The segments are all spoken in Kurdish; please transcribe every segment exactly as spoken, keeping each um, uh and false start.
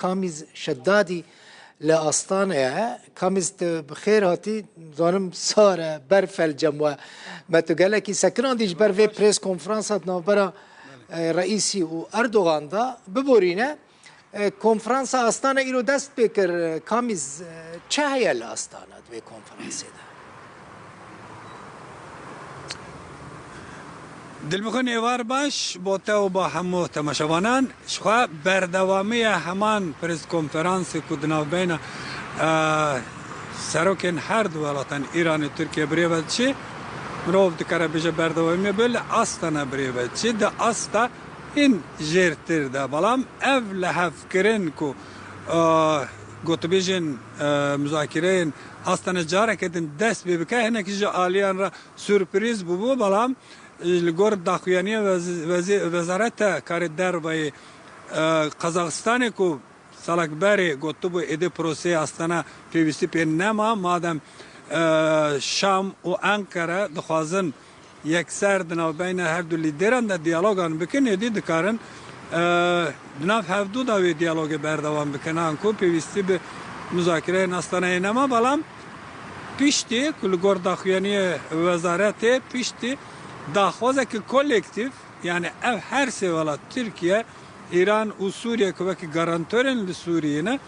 Kamîz Şedadî li Astane ye. Kamîz, tu bi xêr hatî, zanim sar e, berf e li cem we. Me tu gelekî sekinandî ji ber vê prês konferansa di navbera, e, Reîsî û Erdogan de. Biborîne, e, konferansa Astane îro dest pê kir. E, Kamîz, e, çi heye li Astane di vê konferansê de? Dilbixwin êvar baş bo te û bo hemû temaşevanan. Ji xwe berdewamiya heman prêskonferansê ku di navbeyna, e, serokên her du welatan Îran û Tirkiye bi rê ve diçe, mirov dikare bêje berdewamiya bi li Astana bi rê ve diçe, di asta hin jêrtir de. Belam ev lihevkirin ku, e, gotibêjên, e, muzakireyên Astana careke din dest pê bike, hinekî ji aliyan re surprîz bûbû, belam, e, li gor daxuyaniya wez-, wezî-, Wezareta Karê Derve yê, e, Qazaxistanê ku salek berê gotibû êdî proseya Astana pêwîstî pê nema, madem, e, Şam û Enqere dixwazin yekser di navbeyna her du lîderan de diyalogan bikin, êdî dikarin, e, di nav hevdû de wê diyalogê berdewam bikin, anku pêwîstî bi muzakireyên Astanayê nema, belam piştî ku li gor daxuyaniyê wezaretê, piştî daxwazeke kolektîf, yani ev her sê welat, Tirkiye, Îran û Sûriye, ku wekî garantorên li Sûriyê ne,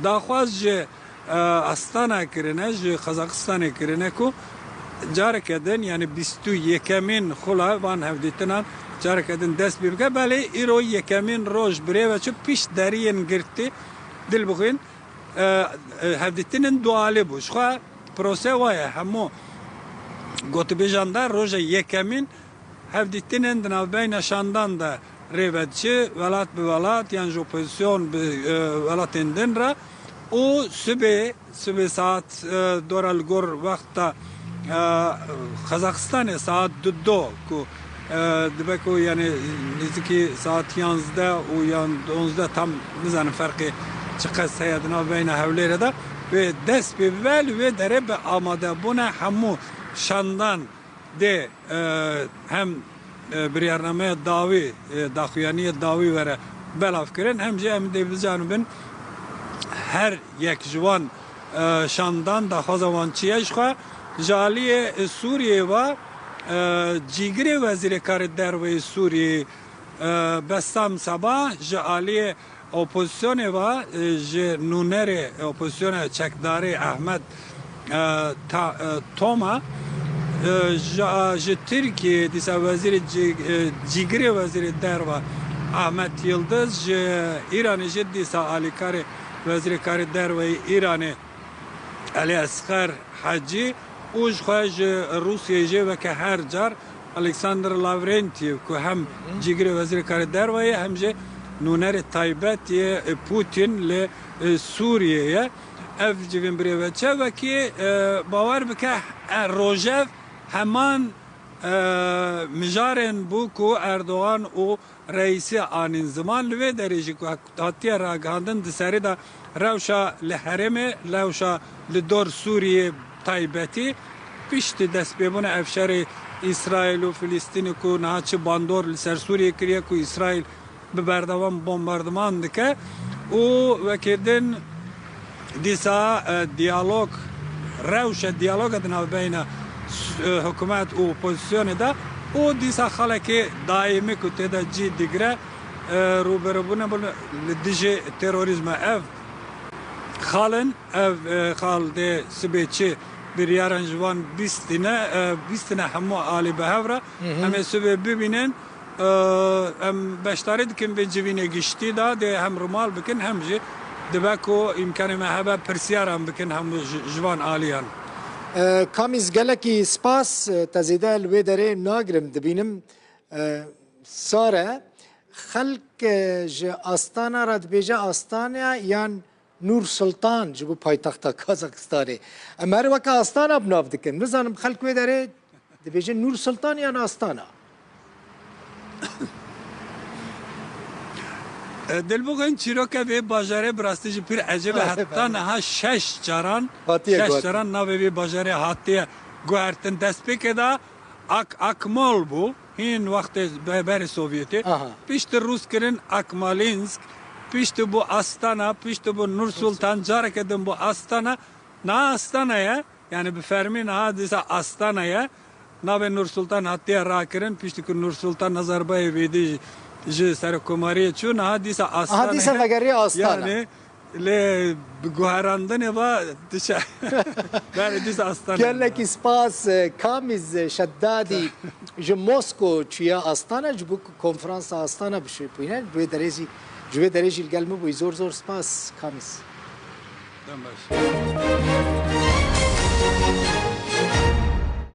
daxwaz ji, e, Astana kirine, ji Qazaxistanê kirine ku careke din, yani bîst û yekemîn xula van hevdîtinan careke din dest pê bike. Belê îro yekemîn roj bi rê ve çû, pişt deriyên girtî, dilbixwîn, e, e, hevdîtinên dualî bû. Ji xwe prose wa ye, hemû gotibêjan de roja yekemîn hevdîtinên di navbeyna şandan de rê ve diçe, welat bi welat yan ji opozîsyon bi, e, welatên din re û sibê, sibê saet, e, dora li gor wexta, e, Qazaxistanê saet dudo ku, e, dibe ku, yani, nêzîkî saet yanzdeh û yan duwazdeh, tam nizanim ferqê çiqas heye di navbeyna hewlêrê de, wê dest pê bibe, li wê derê bi amadebûna hemû şandan dê, e, hem, e, biryarnameya dawî, e, daxuyaniyê dawî were belavkirin, hem jî em dê bizanin bin her yek ji wan, e, şandan daxwaza wan çi ye. Ji xwe ji aliyê Sûriyê ve, e, cîgirê Wezîrê Karê Derve yê Sûriyê, e, Bessam Seba, ji aliyê opozisyonê ve, e, ji nûnerê opozisyona çekdarê Ahmet, e, Ta-, e, Toma, e, ji, ji Tirkiyê dîsa wezîrê cî-, e, cîgirê wezîrê derve Ahmet Yildiz, ji Îranê jî dîsa alîkarê wezîrê karê derve yê Îranê Elî Esxer Hecî û ji xwe ji Rûsyayê jî weke her car Alexander Lavrentiev ku hem cîgirê wezîrê karê derve ye, hem jî nûnerê taybet yê Putin li, e, Sûriyê ye. Ev civîn birêve çi? Wekî, e, bawer bike, e, rojev heman, e, mijarên bû ku Erdogan û Reîsî anîn ziman. Li vê derê jî ku hatiye ragihandin, di serî de rewşa li herêmê, rewşa li dor Sûriyê taybetî, piştî destpêbûna ev şerê Îsraîl û Filistînê ku niha çi bandor li ser Sûriyê kiriye ku Îsraîl bi berdewam bombardiman dike û wekî din dîsa, e, diyalog, rewşa diyaloga di navbeyna, e, hikûmet û opozisyonê de û dîsa xalekê daîmî ku tê de cî digire, e, rûberûbûna li dijî terorîzme. Ev xal in, ev, e, xal dê sibê çi biryaran ji wan bîstîne, e, bîstîne hemû alî bi hev re. Hı hı. Em ê sibê bibînin. Em beşdarî dikin vê civînê giştî de, dê hem rimal bikin, hem jî dibe ku îmkanê me hebe pirsiyaran bikin hemû ji, ji van aliyan. E, Kamîz, gelekî spas, e, te zêde li wê derê nagirim, dibînim, e, sar e. Xelk, e, ji Astana re dibêje Astana yan Nur Sultan ji bo paytexta Kazaxistanê. Em her weke Astana bi nav dikin. Nizanim xelk wê derê dibêjin Nur Sultan yan Astana? E, Dilbixwîn, çîroka vê bajarê bi rastî jî pir ecêb e. Heta niha şeş caran, hatiye şeş guhertin. Caran navê vê bajarê hatiye guhertin. Destpêkê de Ak-, Akmol bû. Hîn wextê be-, berê Sovyetê. Aha. Piştî Rûs kirin Akmalinsk. pişt bû Astana, pişt bû Nur Sultan, careke din bû Astana. Niha Astana ye. Yani bi fermî niha dîsa Astana ye. Navê Nur Sultan hatiye rakirin, piştî ku Nur Sultan Nazarbayevî dî ji serekkomariyê çû, niha dîsa Astana Aha dîsa ye. Vegeriya Astana. Yani lê bi guherandinê va diçe. Berê dîsa Astana ye. Gelekî spas, e, Kamiz Şeddadî ji Mosko çûye Astana, ji bo ku konferansa Astana bişopîne. Ji wê derê jî, ji wê derê jî li gel min bûyî. Zor zor spas Kamiz. Dem baş.